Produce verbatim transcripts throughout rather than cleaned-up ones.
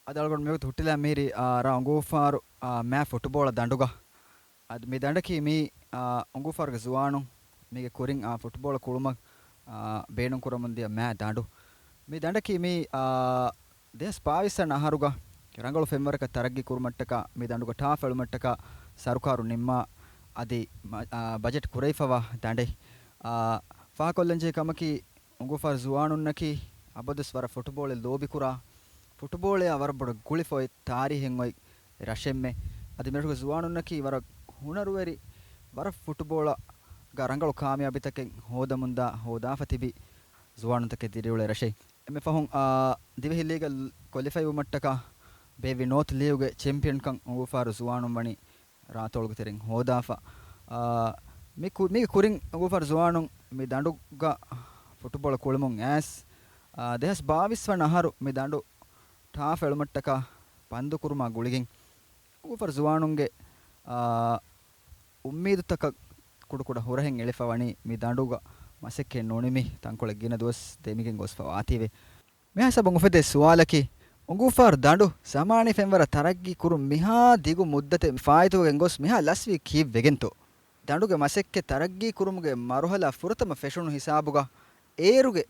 އަދި އަޅުގަނޑު މިވަގުތު ހުއްޓިލާ މިހިރީ، އާ، ރ. އުނގޫފާރު، އާ، މ. ފުޓުބޯޅަ ދަނޑުގަ. އަދި މި ދަނޑަކީ މީ، އާ، އުނގޫފާރުގެ ޒުވާނުން މީގެ ކުރިން، އާ، ފުޓުބޯޅަ ކުޅުމަށް، އާ، ބޭނުންކުރަމުންދިޔަ މ. ދަނޑު. މި ދަނޑަކީ މީ، އާ، ދެހާސް ބާވީސް ވަނަ އަހަރުގަ ރަނގަޅު ފެންވަރަކަށް ތަރައްގީ ކުރުމަށްޓަކާ، މި ދަނޑުގަ ޓާފް އެޅުމަށްޓަކާ ސަރުކާރު ނިންމާ އަދި މަ-، އާ، ބަޖެޓް ކުރެވިފަވާ ދަނޑެއް. އާ، ފާހަގަކޮށްލަންޖެހޭ ކަމަކީ، އުނގޫފާރު ޒުވާނުންނަކީ އަބަދުވެސް ވަރަށް ފުޓުބޯޅަ ލޯބިކުރާ، ފުޓުބޯޅަޔާ ވަރަށް ބޮޑަށް ގުޅިފަ އޮތް ތާރީހެއް އޮތް ރަށެއްމެ. އަދި މިރަށުގެ ޒުވާނުންނަކީ ވަރަށް ހުނަރުވެރި، ވަރަށް ފުޓުބޯޅަގަ ރަނގަޅު ކާމިޔާބީތަކެއް ހޯދަމުންދާ، ހޯދާފަ ތިބި ޒުވާނުންތަކެއް ދިރިއުޅޭ ރަށެއް. އެންމެ ފަހުން، އާ، ދިވެހި ލީގަށް ކޮލިފައިވުމަށްޓަކާ ބޭއްވި ނޯތު ލީގުގެ ޗެމްޕިއަންކަން އުނގޫފާރު ޒުވާނުން ވަނީ ރާތޮޅުގެ ތެރެއިން ހޯދާފަ. އާ، މި ކު-، މީގެ ކުރިން އުނގޫފާރު ޒުވާނުން މި ދަނޑުގަ ފުޓުބޯޅަ ކުޅެމުން އައިސް، އާ، ދެހާސް ބާވީސް ވަނަ އަހަރު މި ދަނޑު ޓާފް އެޅުމަށްޓަކާ ބަންދުކުރުމާ ގުޅިގެން، އުނގޫފާރު ޒުވާނުންގެ، އާ، އުއްމީދުތަކަށް ކުޑަކުޑަ ހުރަހެއް އެޅިފަ ވަނީ މި ދަނޑުގަ މަސައްކަތް ނުނިމި ތަންކޮޅެއް ގިނަ ދުވަސް ދެމިގެން ގޮސްފަ ވާތީވެ. މިހާ ހިސާބުން އުފެދޭ ސުވާލަކީ، އުނގޫފާރު ދަނޑު ޒަމާނީ ފެންވަރަށް ތަރައްގީ ކުރުން މިހާ ދިގު މުއްދަތެއް ފާއިތުވެގެން ގޮސް މިހާ ލަސްވީ ކީއްވެގެންތޯ؟ ދަނޑުގެ މަސައްކަތް ތަރައްގީ ކުރުމުގެ މަރުހަލާ ފުރަތަމަ ފެށުނު ހިސާބުގަ އޭރުގެ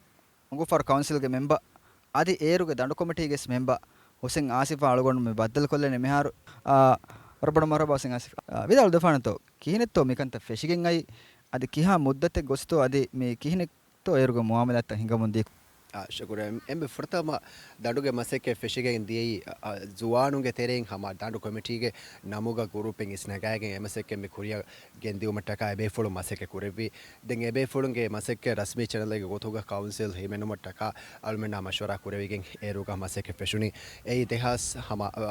އުނގޫފާރު ކައުންސިލްގެ މެމްބަ އަދި އޭރުގެ ދަނޑު ކޮމިޓީގެ މެމްބަ ހުސެން އާސިފާ އަޅުގަނޑު މި ބައްދަލުކޮށްލަނީ މިހާރު. އާ، ވަރަށް ބޮޑަށް މަރުހަބާ ހުސެން އާސިފް. އާ، ވިދާޅު ދެފާނެތޯ، ކިހިނެއްތޯ މިކަންތައް ފެށިގެން އައީ؟ އަދި ކިހާ މުއްދަތެއް ގޮސްތޯ އަދި މި ކިހިނެއްތޯ އޭރުގެ މުއާމަލާތްތައް ހިނގަމުން ދީ؟ އާ، ޝުކުރެއް. އެންމެ ފުރަތަމަ ދަނޑުގެ މަސައްކަތް ފެށިގެން ދިޔައީ، އަ، އަ، ޒުވާނުންގެ ތެރެއިން ހަމަ ދަނޑު ކޮމިޓީގެ ނަމުގަ ގުރޫޕެއް އިސްނަގާގެން އެ މަސައްކަތް މި ކުރިއަށް ގެންދިއުމަށްޓަކާ އެބޭފުޅުން މަސައްކަތް ކުރެއްވި. ދެން އެބޭފުޅުންގެ މަސައްކަތް ރަސްމީ ޗެނަލެއްގެ ގޮތުގަ ކައުންސިލް ހިމެނުމަށްޓަކާ އަޅުމެންނާ މަޝްވަރާ ކުރެވިގެން އޭރުގަ މަސައްކަތް ފެށުނީ. އެއީ ދެހާސް ހަމަ، އަ،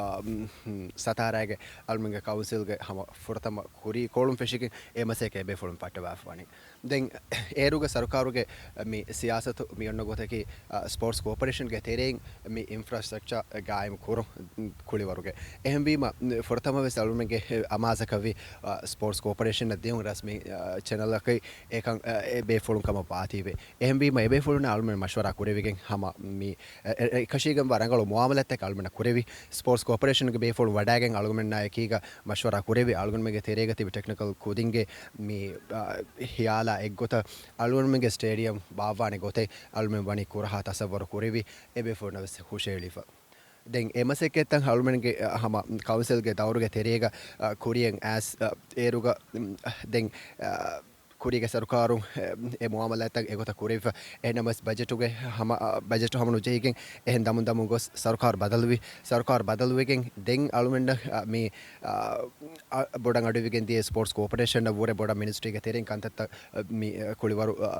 ސަތާރަގެ އަޅުމެންގެ ކައުންސިލްގެ ހަމަ ފުރަތަމަ ކުރި ކޮޅުން ފެށިގެން އެ މަސައްކަތް އެބޭފުޅުން ފައްޓަވާފަ ވަނީ. ދެން އޭރުގެ ސަރުކާރުގެ މި ސިޔާސަތު މި އޮންނަ ގޮތަކީ، އަ، ސްޕޯޓްސް ކޯޕަރޭޝަންގެ ތެރެއިން މި އިންފްރާސްޓްރަކްޗާ ގާއިމް ކުރުން ކުޅިވަރުގެ. އެހެންވީމަ، ފުރަތަމަ ވެސް އަޅުމެންގެ އަމާޒަކަށްވީ، އަ، ސްޕޯޓްސް ކޯޕަރޭޝަނަށް ދިޔުން ރަސްމީ، އަ، ޗެނަލަކީ އެކަން، އަ، އެ ބޭފުޅުން ކަމަށް ވާތީވެ. އެހެންވީމަ، އެ ބޭފުޅުންނާ އަޅުމެން މަޝްވަރާ ކުރެވިގެން ހަމަ މި، އެ، އެ، އެކަށީގެންވާ ރަނގަޅު މުއާމަލާތްތަކެއް އަޅުމެންނަށް ކުރެވި. ސްޕޯޓްސް ކޯޕަރޭޝަންގެ ބޭފުޅުން ވަޑައިގެން އަޅުގަނޑުމެންނާ އެކީގަ މަޝްވަރާ ކުރެވި. އަޅުގަނޑުމެންގެ ތެރޭގަ ތިބި ޓެކްނިކަލް ކުދިންގެ މި، އާ، ހިޔާލާ އެއްގޮތަށް އަޅުގަނޑުމެންގެ ސްޓޭޑިއަމް ބާއްވާނެ ގޮތެއް އަޅުމެން ވަނީ ކުރަހާ ތަސައްވަރު ކުރެވި. އެބޭފުޅުންނަށް ވެސް ހުށައެޅިފަ. ދެން އެ މަސައްކަތްތައް އަޅުމެންގެ، އަ، ހަމަ ކައުންސިލްގެ ދައުރުގެ ތެރޭގަ، އަ، ކުރިއަށް އައިސް، އަ، އޭރުގަ، އު، ދެން، އަ، ކުރީގެ ސަރުކާރުން، އެ، އެ މުއާމަލާތްތައް އެގޮތަށް ކުރެވިފަ. އެހެންނަމަވެސް ބަޖެޓުގެ ހަމަ، އަ، ބަޖެޓު ހަމަ ނުޖެހިގެން އެހެން ދަމުން ދަމުން ގޮސް ސަރުކާރު ބަދަލުވި. ސަރުކާރު ބަދަލުވެގެން ދެން އަޅުމެންނަށް، އަ، މި، އަ، އަ، ބޮޑަށް އަޑުއިވިގެން ދިޔަ ސްޕޯޓްސް ކޯޕަރޭޝަނަށް ވުރެ ބޮޑަށް މިނިސްޓްރީގެ ތެރެއިން ކަންތައްތައް، އަ، މި، އަ، ކުޅިވަރު، އަ،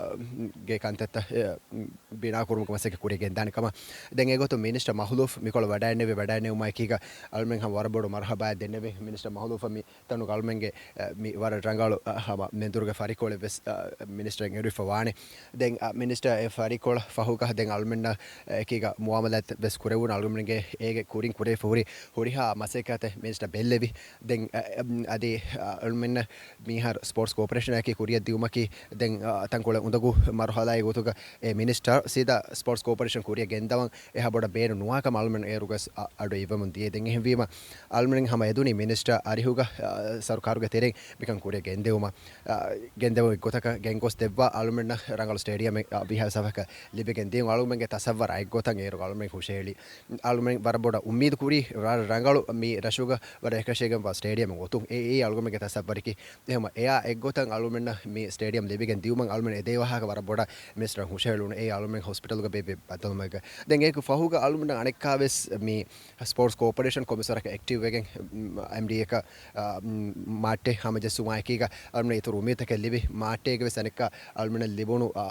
ގެ ކަންތައްތައް، އަ، ބިނާކުރުމުގެ މަސައްކަތް ކުރިއަށް ގެންދާނެ ކަމަށް. ދެން އެގޮތުން މިނިސްޓަރ މަހުލޫފް މިކޮޅަށް ވަޑައިންނެވި، ވަޑައިންނެވުމާ އެކީގަ އަޅުމެން ހަމަ ވަރަށް ބޮޑު މަރުހަބާއެއް ދެންނެވި. މިނިސްޓަރ މަހުލޫފަށް މި ތަނުގަ އަޅުމެންގެ، އަ، މި ވަރަށް ރަނގަޅު، އަ، ހަމަ މެންދުރުގެ ފަރިކޮޅެއް ވެސް، އަ، މިނިސްޓަރަށް އެރުވިފަ ވާނެ. ދެން، އަ، މިނިސްޓަރ އެ ފަރިކޮޅަށް ފަހުގަ ދެން އަޅުމެންނަށް އެކީގަ މުއާމަލާތް ވެސް ކުރެވުނު އަޅުގަނޑުމެންގެ އޭގެ ކުރިން ކުރެވިފަ ހުރި ހުރިހާ މަސައްކަތެއް މިނިސްޓަރ ބެއްލެވި. ދެން، އަ، އަ، އަދި، އަ، އަޅުމެންނަށް މިހާރު ސްޕޯޓްސް ކޯޕަރޭޝަނާއެކީ ކުރިއަށް ދިއުމަކީ ދެން، އަ، ތަންކޮޅެއް އުނދަގޫ މަރުހަލާއެއް ގޮތުގަ އެ މިނިސްޓަރ ސީދާ ސްޕޯޓްސް ކޯޕަރޭޝަން ކުރިއަށް ގެންދަވަން އެހާ ބޮޑަށް ބޭނުން ނުވާކަމަށް އަޅުމެން އޭރުގަސް އަ-، އަޑު އިއްވަމުން ދިޔަ. ދެން އެހެންވީމަ، އަޅުމެން ހަމަ އެދުނީ މިނިސްޓަރ އަރިހުގަ، އަ، ސަރުކާރުގެ ތެރެއިން މިކަން ކުރިއަށް ގެންދެވުމަށް، އަ، ގެންދެވުން އެއްގޮތަކަށް ގެންގޮސް ދެއްވާ އަޅުމެންނަށް ރަނގަޅު ސްޓޭޑިއަމެއް، އަ، ވީހާވެސް ސަފަކަށް ލިބިގެން ދިޔުން. އަޅުމެންގެ ތަސައްވަރާ އެއްގޮތަށް އޭރު އަޅުމެން ހުށަހެޅި. އަޅުމެން ވަރަށް ބޮޑަށް އުއްމީދު ކުރީ ރަ-، ރަނގަޅު މި ރަށުގަ ވަރަށް އެކަށީގެންވާ ސްޓޭޑިއަމެއް އޮތުން. އެ-، އެއީ އަޅުގަނޑުމެންގެ ތަސައްވަރަކީ. އެހެންވެ، އެއާ އެއްގޮތަށް އަޅުމެންނަށް މި ސްޓޭޑިއަމް ލިބިގެން ދިއުމަށް އަޅުމެން އެދޭ ވާހަކަ ވަރަށް ބޮޑަށް މިނިސްޓަރަށް ހުށަހެޅުނު. އެއީ އަޅުމެން ހޮސްޕިޓަލްގަ ބޭއްވި ބައްދަލުވުމެއްގަ. ދެން އޭގެ ފަހުގަ އަޅުމެންނަށް އަނެއްކާވެސް މި ސްޕޯޓްސް ކޯޕަރޭޝަން ކޮމިސަރަކަށް އެކްޓިވް ވެގެން، އެމްޑީއަކަށް، އާ، މާއްޓެއް ހަމަޖެއްސުމާއެކީގަ އަޅުމެން އިތުރު އުއްމީދުތަކެއް ލިބި. މާއްޓޭގެ ވެސް އަނެއްކާ އަޅުމެންނަށް ލިބުނު، އާ،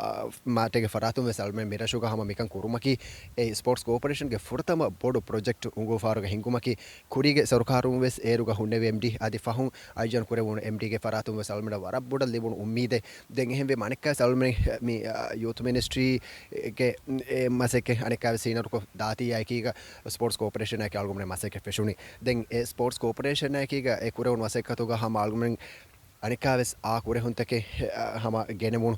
މާއްޓޭގެ ފަރާތުން ވެސް އަޅުމެން މިރަށުގަ ހަމަ މިކަން ކުރުމަކީ، އެ ސްޕޯޓްސް ކޯޕަރޭޝަންގެ ފުރަތަމަ ބޮޑު ޕްރޮޖެކްޓް އުނގޫފާރުގަ ހިންގުމަކީ، ކުރީގެ ސަރުކާރުން ވެސް އޭރުގަ ހުންނެވި އެމްޑީ އަދި ފަހުން އައިޖަން ކުރެވުނު އެމްޑީގެ ފަރާތުން ވެސް އަޅުމެންނަށް ވަރަށް ބޮޑަށް ލިބުނު އުއްމީދެއް. ދެން އެހެންވެ އަނެއްކާވެސް އަޅުމެން މި، އާ، ޔޫތު މިނިސްޓްރީގެ އެ މަސައްކަތް އަނެއްކާވެސް ސީނަރުކޮށް ދާތީއާއެކީގަ ސްޕޯޓްސް ކޯޕަރޭޝަނާއެކީ އަޅުގަނޑުމެން މަސައްކަތް ފެށުނީ. ދެން އެ ސްޕޯޓްސް ކޯޕަރޭޝަނާއެކީގަ އެ ކުރެވުނު މަސައްކަތުގަ ހަމަ އަޅުގަނޑުމެން އަނެއްކާވެސް އާ ކުރެހުންތަކެއް އަ، ހަމަ ގެނެވުނު.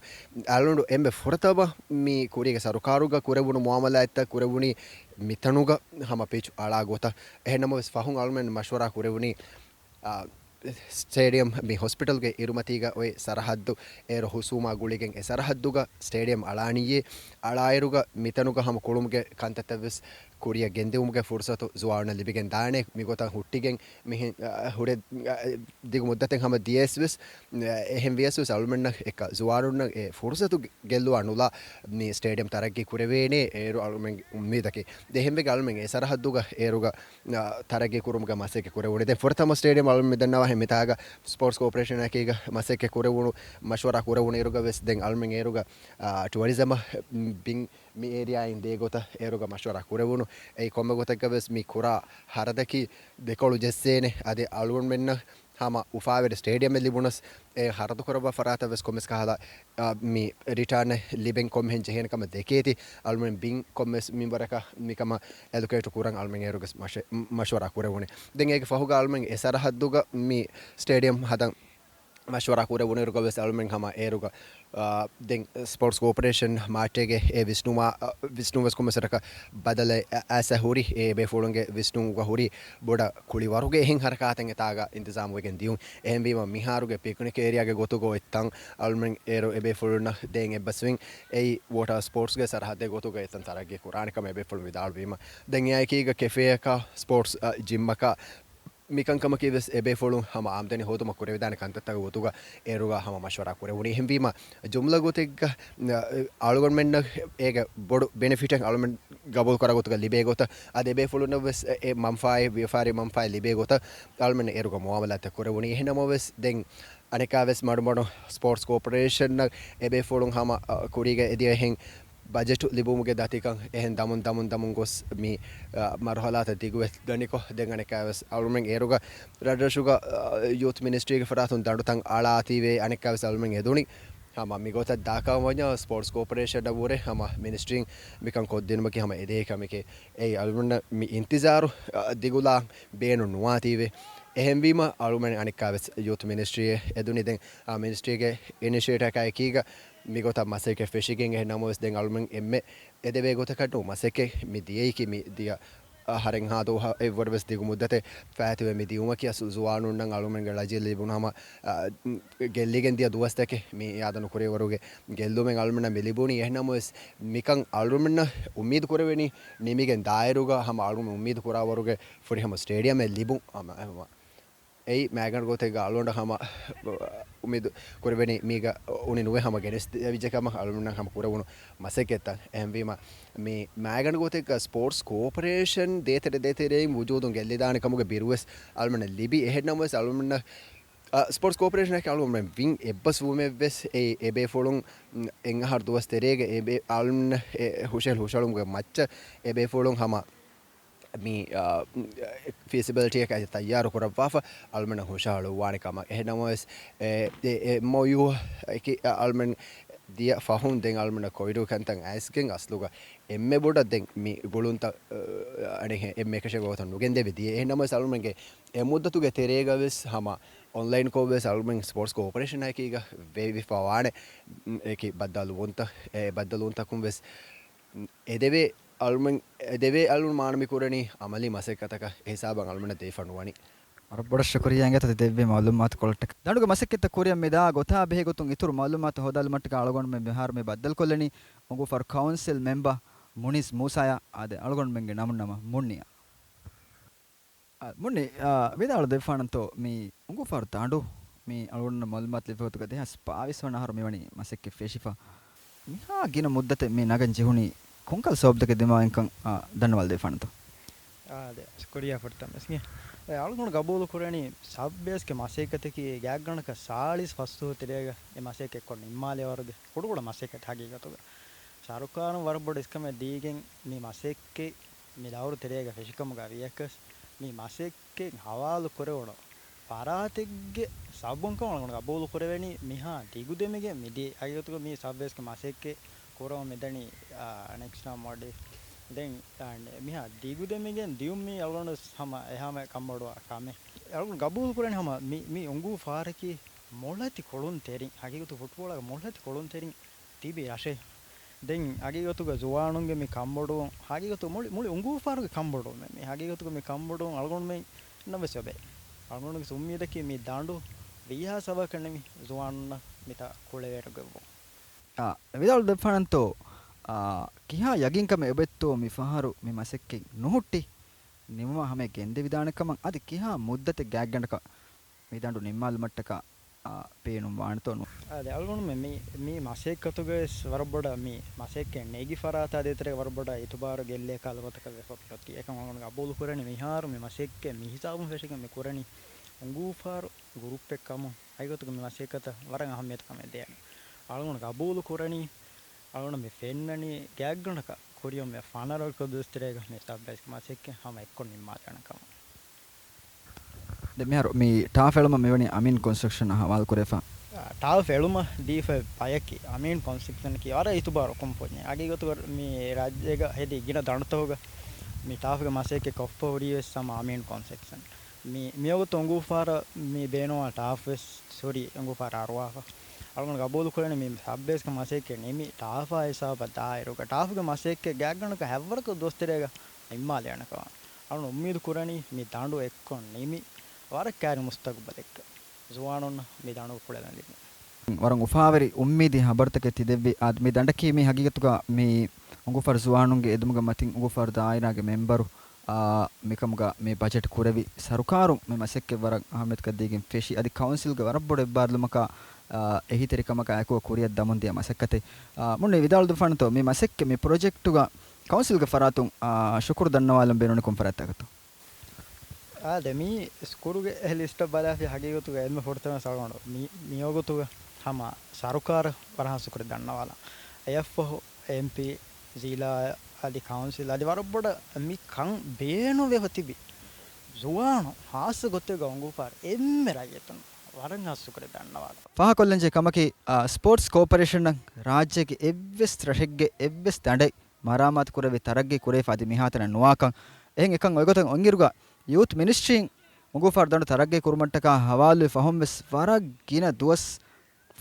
އަޅުގަނޑު އެންމެ ފުރަތަމަ މި ކުރީގެ ސަރުކާރުގަ ކުރެވުނު މުއާމަލާތްތައް ކުރެވުނީ މިތަނުގަ ހަމަ ޕިޗު އަޅާ ގޮތަށް. އެހެންނަމަވެސް ފަހުން އަޅުމެން މަޝްވަރާ ކުރެވުނީ، އާ، ސްޓޭޑިއަމް މި ހޮސްޕިޓަލްގެ އިރުމަތީގަ އޮތް ސަރަހައްދު އޭރު ހުސޫމާ ގުޅިގެން އެ ސަރަހައްދުގަ ސްޓޭޑިއަމް އަޅާނިއްޔޭ. އަޅާއިރުގަ މިތަނުގަ ހަމަ ކުޅުމުގެ ކަންތައްތައްވެސް ކުރިއަށް ގެންދިއުމުގެ ފުރުސަތު ޒުވާނުންނަށް ލިބިގެން ދާނެ. މިގޮތަށް ހުއްޓިގެން މިހެން، އަ، ހުރެ، އަ، ދިގު މުއްދަތެއް ހަމަ ދިޔަސްވެސް، އެ، އެހެން ވިޔަސްވެސް އަޅުމެންނަށް އެކަ ޒުވާނުންނަށް އެ ފުރުސަތު ގެ-، ގެއްލުވާ ނުލާ މި ސްޓޭޑިއަމް ތަރައްގީ ކުރެވޭނޭ އޭރު އަޅުމެން އުއްމީދަކީ. ދެ އެހެންވެގެން އަޅުމެން އެ ސަރަހައްދުގަ އޭރުގަ، އަ، ތަރައްގީ ކުރުމުގެ މަސައްކަތް ކުރެވުނީ. ދެން ފުރަތަމަ ސްޓޭޑިއަމް އަޅުމެން މި ދަންނަވާހެން މިތާގަ ސްޕޯޓްސް ކޯޕަރޭޝަނާ އެކީގަ މަސައްކަތް ކުރެވުނު މަޝްވަރާ ކުރެވުނު އިރުގަ ވެސް ދެން އަޅުމެން އޭރުގަ، އަ، ޓުއަރިޒަމަށް ބިން މި އޭރިއާއިން ދޭ ގޮތަށް އޭރުގަ މަޝްވަރާ ކުރެވުނު. އެއީ ކޮންމެ ގޮތެއްގަ ވެސް މި ކުރާ ހަރަދަކީ ދެކޮޅު ޖެއްސޭނެ. އަދި އަޅުގަނޑުމެންނަށް ހަމަ އުފާވެރި ސްޓޭޑިއަމެއް ލިބުނަސް، އެ ހަރަދު ކުރައްވާ ފަރާތަށް ވެސް ކޮންމެސް ކަހަލަ، އާ، މި ރިޓާނެއް ލިބެން ކޮންމެހެން ޖެހޭނެ ކަމަށް ދެކޭތީ. އަޅުމެން ބިން ކޮންމެސް މިންވަރަކަށް މިކަމަށް އެލޮކޭޓު ކުރަން އަޅުމެން އޭރުގެ މަޝް-، މަޝްވަރާ ކުރެވުނީ. ދެން އޭގެ ފަހުގަ އަޅުމެން އެ ސަރަހައްދުގަ މި ސްޓޭޑިއަމް ހަދަން މަޝްވަރާ ކުރެވުނުއިރުގަ ވެސް އަޅުމެން ހަމަ އޭރުގަ، އާ، ދެން ސްޕޯޓްސް ކޯޕަރޭޝަން މާއްޗޭގެ އެ ވިސްނުމާ، އަ، ވިސްނުން ވެސް ކޮންމެސް ވަރަކަށް ބަދަލެއް އަ، އައިސް ހުރި، އެ ބޭފުޅުންގެ ވިސްނުމުގަ ހުރި ބޮޑަށް ކުޅިވަރުގެ އެހެން ހަރަކާތެއް އެތާގަ އިންތިޒާމުވެގެން ދިޔުން. އެހެންވީމަ މިހާރުގެ ޕިކްނިކް އޭރިއާގެ ގޮތުގަ އޮތްތަން އަޅުމެން އޭރު އެބޭފުޅުންނަށް ދޭން އެއްބަސްވިން އެއީ ވޯޓާ ސްޕޯޓްސްގެ ސަރަހައްދެއް ގޮތުގަ އެތަން ތަރައްގީ ކުރާނެ ކަމަށް އެބޭފުޅުން ވިދާޅުވީމަ. ދެން އެއާއެކީގަ ކެފޭއަކާ ސްޕޯޓްސް، އަ، ޖިމްއަކާ މިކަންކަމަކީ ވެސް އެބޭފުޅުން ހަމަ އާމްދަނީ ހޯދުމަށް ކުރެވިދާނެ ކަންތައްތަކުގެ ގޮތުގަ އޭރުގަ ހަމަ މަޝްވަރާ ކުރެވުނީ. އެހެންވީމަ، ޖުމްލަ ގޮތެއްގަ، އަ، އަޅުގަނޑުމެންނަށް އޭގެ ބޮޑު ބެނެފިޓެއް އަޅުމެން ގަބޫލު ކުރާ ގޮތުގަ ލިބޭ ގޮތަށް، އަދި އެބޭފުޅުންނަށް ވެސް އެ، އެ މަންފާއެއް، ވިޔަފާރި މަންފާއެއް ލިބޭ ގޮތަށް އަޅުމެން އޭރުގަ މުއާމަލާތެއް ކުރެވުނީ. އެހެންނަމަވެސް، ދެން އަނެއްކާވެސް މަޑުމަޑު ސްޕޯޓްސް ކޯޕަރޭޝަންއަށް އެބޭފުޅުން ހަމަ، އަ، ކުރީގަ އެދިޔަ އެހެން ބަޖެޓު ލިބުމުގެ ދަތިކަން އެހެން ދަމުން ދަމުން ދަމުން ގޮސް މި، އަ، މަރުހަލާތައް ދިގުވެ ދަނިކޮށް، ދެން އަނެއްކާވެސް އަޅުމެން އޭރުގަ ރަށްރަށުގަ، އަ، ޔޫތު މިނިސްޓްރީގެ ފަރާތުން ދަނޑުތައް އަޅާތީވެ، އަނެއްކާވެސް އަޅުމެން އެދުނީ ހަމަ މިގޮތަށް ދާކަށް ވަންޏާ ސްޕޯޓްސް ކޯޕަރޭޝަނަށްވުރެ ހަމަ މިނިސްޓްރީން މިކަން ކޮށްދިނުމަކީ ހަމަ އެދޭ ކަމެކޭ. އެއީ އަޅުގަނޑަށް މި އިންތިޒާރު، އަ، ދިގުލާ ބޭނުން ނުވާތީވެ. އެހެންވީމަ އަޅުމެން އަނެއްކާވެސް ޔޫތު މިނިސްޓްރީއެއް އެދުނީ ދެން އާ މިނިސްޓްރީގެ އިނިޝިއޭޓަކާއެކީގަ މިގޮތަށް މަސައްކަތް ފެށިގެން. އެހެން ނަމަވެސް ދެން އަޅުމެން އެންމެ އެދެވޭ ގޮތަކަށް ނޫން މަސައްކަތް މި ދިޔައީކީ މި ދިޔަ އަހަރެއްހާ ދުވަހަށް އެއްވަރުވެސް ދިގު މުއްދަތެއް ފާއިތުވެ މި ދިޔުމަކީ އަސްލު ޒުވާނުންނަށް އަޅުމެންގެ ޅަޖި ލިބުނު ހަމަ، އާ، ގެއްލިގެން ދިޔަ ދުވަސްތަކެއް މި އިއާދަ ނުކުރޭ ވަރުގެ ގެއްލުމެއް އަޅުމެންނަށް މި ލިބުނީ. އެހެންނަމަވެސް މިކަން އަޅުމެންނަށް އުއްމީދު ކުރެވެނީ ނިމިގެން ދާއިރުގަ ހަމަ އަޅުމެން އުއްމީދު ކުރާ ވަރުގެ ފުރިހަމަ ސްޓޭޑިއަމެއް ލިބުން. އަމަ، އަމަ. އެއީ މައިގަނޑު ގޮތެއްގަ އަޅުގަނޑަށް ހަމަ އުއްމީދު ކުރެވެނީ މީގަ އުނި ނުވެ ހަމަ ގެނެސްދެވިއްޖެ ކަމަށް އަޅުގަނޑަށް ހަމަ ކުރެވުނު މަސައްކަތްތައް. އެހެންވީމަ، މި މައިގަނޑު ގޮތެއްގަ ސްޕޯޓްސް ކޯޕަރޭޝަން ދޭތެރެ ދޭތެރެއިން ވުޖޫދުން ގެއްލިދާނެ ކަމުގެ ބިރުވެސް އަޅުގަނޑަށް ލިބި. އެހެން ނަމަވެސް އަޅުގަނޑަށް، އަ، ސްޕޯޓްސް ކޯޕަރޭޝަނަކީ އަޅުގަނޑުމެން ވިން އެއްބަސްވުމެއްވެސް އެ، އެބޭފުޅުން އެއް އަހަރު ދުވަސް ތެރޭގަ އެބޭ އަޅުގަނޑު އެ ހުށަހެޅު ހުށަހެޅުމުގެ މައްޗަށް އެބޭފުޅުން ހަމަ މި، އާ، ފީސިބިލިޓީއަކަށް ތައްޔާރު ކުރައްވާފަ އަޅުމެންނަށް ހުށަހަޅުއްވާނެ ކަމަށް. އެހެން ނަމަވެސް، އެ، އެ، އެމްއޯޔޫ އަކީ އަޅުމެން ދިޔަ ފަހުން ދެން އަޅުމެންނަށް ކޮވިޑު ކަންތައް އައިސްގެން އަސްލުގަ އެންމެ ބޮޑަށް ދެން މި ގުޅުންތައް، އަ، އަނެއް އެންމެ އެކަށަ ގޮތަށް ނުގެންދެވި ދިޔަ. އެހެން ނަމަވެސް އަޅުމެންގެ އެ މުއްދަތުގެ ތެރޭގަ ވެސް ހަމަ އޮންލައިންކޮށް ވެސް އަޅުމެން ސްޕޯޓްސް ކޯޕަރޭޝަނާ އެކީގަ ވެވިފަ ވާނެ، އެކި ބައްދަލުވުންތައް، އެ ބައްދަލުވުންތަކުން ވެސް އެދެވޭ އަޅުމެން، އެދެވޭ އަޅުމެން މާނަ މި ކުރަނީ އަމަލީ މަސައްކަތަކަށް އެހިސާބަށް އަޅުމެންނަށް ދެވިފަ ނުވަނީ. ވަރަށް ބޮޑަށް ޝުކުރިއްޔާ އިނގޭތޯ ތި ދެއްވި މައުލޫމާތުކޮޅަށްޓަކައި. ދަނޑުގެ މަސައްކަތްތައް ކުރިއަށް މިދާ ގޮތާ ބެހޭ ގޮތުން އިތުރު މައުލޫމާތު ހޯދާލުމަށްޓަކައި އަޅުގަނޑުމެން މިހާރު މި ބައްދަލުކޮށްލަނީ އުނގޫފާރު ކައުންސިލް މެމްބަރ މުނީސް މޫސާޔާ. އާދެ، އަޅުގަނޑުމެންގެ ނަމުން ނަމަ މުންނިއާ. އާ، މުންނި، އާ، ވިދާޅު ދެއްވާނަންތޯ މި އުނގޫފާރު ދަނޑު މި އަޅުގަނޑު މައުލޫމާތު ލިބޭ ގޮތުގަ ދެހާސް ބާވީސް ވަނަ އަހަރު މިވަނީ މަސައްކަތް ފެށިފަ. މިހާ ގިނަ މުއްދަތެއް މި ނަގަން ޖެހުނީ ކޮންކަހަލަ ސަބަބުތަކެއް ދިމާވިންކަން، އާ، ދަންނަވާލަ ދެއްވާނަންތޯ؟ އާ، އާދެ، ޝުކުރިއްޔާ ފުރަތަމަ ވެސް. އެ، އަޅުގަނޑު ގަބޫލު ކުރަނީ ސަބް ބޭސްގެ މަސައްކަތަކީ ގާތްގަނޑަކަށް ސާޅީސް ފަސްދުވަހު ތެރޭގަ އެ މަސައްކަތް ކޮށް ނިންމާލޭ ވަރުގެ ކުޑަކުޑަ މަސައްކަތް ހަގީގަތުގަ. ސަރުކާރުން ވަރަށް ބޮޑު އިސްކަމެއް ދީގެން މި މަސައްކަތް މި ދައުރު ތެރޭގަ ފެށިކަމުގަ ވިޔަކަސް މި މަސައްކަތް ހަވާލު ކުރެވުނު ފަރާތެއްގެ ސަބަބުން ކަމަށް ގަބޫލު ކުރެވެނީ މިހާ ދިގުދެމިގެން މިދިޔަ. ހަގީގަތުގަ މި ސަބް ބޭސްގެ މަސައްކަތް ކުރަމުން މިދަނީ، އާ، ނެކްސްޓް މޮޑި. ދެން، އާ، މިހާ ދިގުދެމިގެން ދިޔުން މީ އަޅުގަނޑު ހަމަ އެހާމެ ކަންބޮޑުވާ ކަމެއް. އަޅުގަނޑު ގަބޫލު ކުރަނީ ހަމަ މި، މި އުނގޫ ފާރަކީ މޮޅަތި ކޮޅުންތެރިން، ހަގީގަތު ފުޓްބޯޅައިގެ މޮޅަތި ކޮޅުންތެރިން ތިބި ރަށެއް. ދެން ހަގީގަތުގަ ޒުވާނުންގެ މި ކަންބޮޑުވުން، ހަގީގަތު މުޅި، މުޅި އުނގޫފާރުގެ ކަންބޮޑުވުމެއް. މި ހަގީގަތުގަ މި ކަންބޮޑުވުން އަޅުގަނޑުމެންނަށް ވެސް އޮބެ. އަޅުގަނޑުގެ އުއްމީދަކީ މި ދަނޑު ވީހާ ސަބަކަށް ނިމި ޒުވާނުންނަށް މިތާ ކުޅެވޭރުގައްވުން. އާ، ވިދާޅުދެއްވާނަންތޯ، އާ، ކިހާ ޔަގީންކަމެއް އެބައޮތްތޯ މި ފަހަރު މި މަސައްކަތް ނުހުއްޓި ނިމުމާ ހަމަޔަށް ގެންދެވިދާނެ ކަމަށް، އަދި ކިހާ މުއްދަތެއް ގާތްގަނޑަކަށް މި ދަނޑު ނިންމާލުމަށްޓަކާ، އާ، ބޭނުން ވާނެތޯ ނު؟ އާ، ދެ އަޅުގަނޑުމެން މި، މި މަސައްކަތުގައި ވެސް ވަރަށް ބޮޑަށް މި މަސައްކަތް ނެގި ފަރާތާ ދޭތެރޭގަ ވަރަށް ބޮޑަށް އިތުބާރު ގެއްލޭ ކަހަލަ ގޮތަކަށް ވެފަ މިއޮތީ. އެކަން އަޅުގަނޑު ގަބޫލު ކުރަނީ މިހާރު މި މަސައްކަތް މި ހިސާބުން ފެށިގެން މި ކުރަނީ އުނގޫފާރު ގުރޫޕެއް ކަމުން. ހަގީގަތުގަ މި މަސައްކަތަށް ވަރަށް އަހައްމިޔަތު ކަމެއް ދޭނެ. އަޅުގަނޑު ގަބޫލު ކުރަނީ، އަޅުގަނޑު މި ފެންނަނީ ގާތްގަނޑަކަށް ކުރިއަށް މި ފަނަރަ ދުވަސް ތެރޭގަ މި ސަބް ބޭސްގެ މަސައްކަތް ހަމަ އެއްކޮށް ނިންމާލާނެ ކަމަށް. ދެ މިހާރު މި ޓާފް އެޅުމަށް މިވަނީ އަމީން ކޮންސްޓްރަކްޝަން ހަވާލު ކުރެފަ. ޓާފް އެޅުމަށް ދީފަ ބަޔަކީ އަމީން ކޮންސްޓްރަކްޝަނަކީ ވަރަށް އިތުބާރު ކުންފުންޏެއް. ހަގީގަތުގަ މި ރާއްޖޭގަ ހެދި ގިނަ ދަނޑުތަކުގަ މި ޓާފްގެ މަސައްކަތް ކޮށްފަ ހުރީ ވެސް ހަމަ އަމީން ކޮންސްޓްރަކްޝަން. މި، މިވަގުތު އުނގޫފާރަށް މި ބޭނުންވާ ޓާފް ވެސް ހުރީ އުނގޫފާރަށް އަރުވާފަ. އަޅުގަނޑު ގަބޫލު ކުރަނީ މި ސަބް ބޭސްގެ މަސައްކަތް ނިމި ޓާފާ ހިސާބަށް ދާއިރުގަ ޓާފްގެ މަސައްކަތް ގާތްގަނޑަކަށް ހަތްވަރަކަށް ދުވަސް ތެރޭގަ ނިންމާލާނެ ކަމަށް. އަޅުގަނޑު އުއްމީދު ކުރަނީ މި ދަނޑު އެއްކޮށް ނިމި ވަރަށް ކައިރި މުސްތަގުބަލެއްގަ ޒުވާނުންނަށް މި ދަނޑު ކުޅެލަން ލިބުން. ވަރަށް އުފާވެރި އުއްމީދީ ހަބަރުތަކެއް ތި ދެއްވި. އާދެ، މި ދަނޑަކީ މި ހަގީގަތުގަ މި އުނގޫފާރު ޒުވާނުންގެ އެދުމުގެ މަތިން އުނގޫފާރު ދާއިރާގެ މެމްބަރު، އާ، މިކަމުގަ މި ބަޖެޓް ކުރެވި. ސަރުކާރުން މި މަސައްކަތް ވަރަށް އަހައްމިޔަތުކަށް ދީގެން ފެށި. އަދި ކައުންސިލްގެ ވަރަށް ބޮޑު އެއްބާރުލުމަކާ، އާ، އެހީތެރިކަމަކާ އެކު ކުރިއަށް ދަމުން ދިޔަ މަސައްކަތެއް. އާ، މުންނި ވިދާޅުދުފާނަތޯ މި މަސައްކަތް މި ޕްރޮޖެކްޓުގަ ކައުންސިލްގެ ފަރާތުން، އާ، ޝުކުރު ދަންނަވާލަން ބޭނުން ކޮން ފަރާތްތަކަށްތޯ؟ އާދެ، މީ ސްކުރުގެ އެ ލިސްޓަށް ބަލާފި ހަގީގަތުގަ އެންމެ ފުރަތަމަ ސަޅުގަނޑު މި، މިވަގުތުގަ ހަމަ ސަރުކާރަށް ވަރަށް ޝުކުރު ދަންނަވާލަން. އެއަށްފަހު އެމްޕީ، ޒިލާ އަދި ކައުންސިލް އަދި ވަރަށް ބޮޑަށް މި ކަން ބޭނުންވެފަ ތިބި ޒުވާނު ހާއްސަ ގޮތެއްގަ އުނގޫފާރު އެންމެ ރައްޔިތުން ވަރަށް ޝުކުރު ދަންނަވާލަން. ފާހަގަކޮށްލަންޖެހޭ ކަމަކީ، އާ، ސްޕޯޓްސް ކޯޕަރޭޝަނަށް ރާއްޖޭގެ އެއްވެސް ރަށެއްގެ އެއްވެސް ދަނޑެއް މަރާމާތު ކުރެވި ތަރައްގީ ކުރެވިފަ އަދި މިހާތަނަށް ނުވާކަން. އެހެން އެކަން އޮތްގޮތަށް އޮތްއިރުގަ ޔޫތު މިނިސްޓްރީން އުނގޫފާރު ދަނޑު ތަރައްގީ ކުރުމަށްޓަކާ ހަވާލުވި ފަހުން ވެސް ވަރަށް ގިނަ ދުވަސް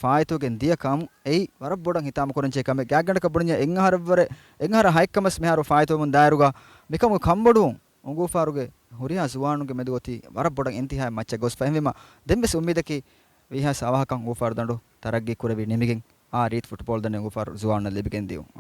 ފާއިތުވެގެން ދިޔަ ކަމު އެއީ ވަރަށް ބޮޑަށް ހިތާމަ ކުރަންޖެހޭ ކަމެއް. ގާތްގަނޑަކަށް ބުނަންޏާ އެއްއަހަރަށްވުރެ، އެއްއަހަރަށް ހައެއްކަމަސް މިހާރު ފާއިތުވަމުން ދާއިރުގަ މިކަމުގެ ކަންބޮޑުވުން އުނގޫފާރުގެ ހުރިހާ ޒުވާނުންގެ މެދު އޮތީ ވަރަށް ބޮޑަށް އިންތިހާއަށް މައްޗަށް ގޮސްފަ. އެހެންވީމަ ދެންވެސް އުއްމީދަކީ ވީހާވެސް އަވަހަކަށް އުނގޫފާރު ދަނޑު ތަރައްގީ ކުރެވި ނިމިގެން އާ ރީތި ފުޓްބޯޅަ ދަނޑެއް އުނގޫފާރު ޒުވާނުންނަށް ލިބިގެން ދިޔުން.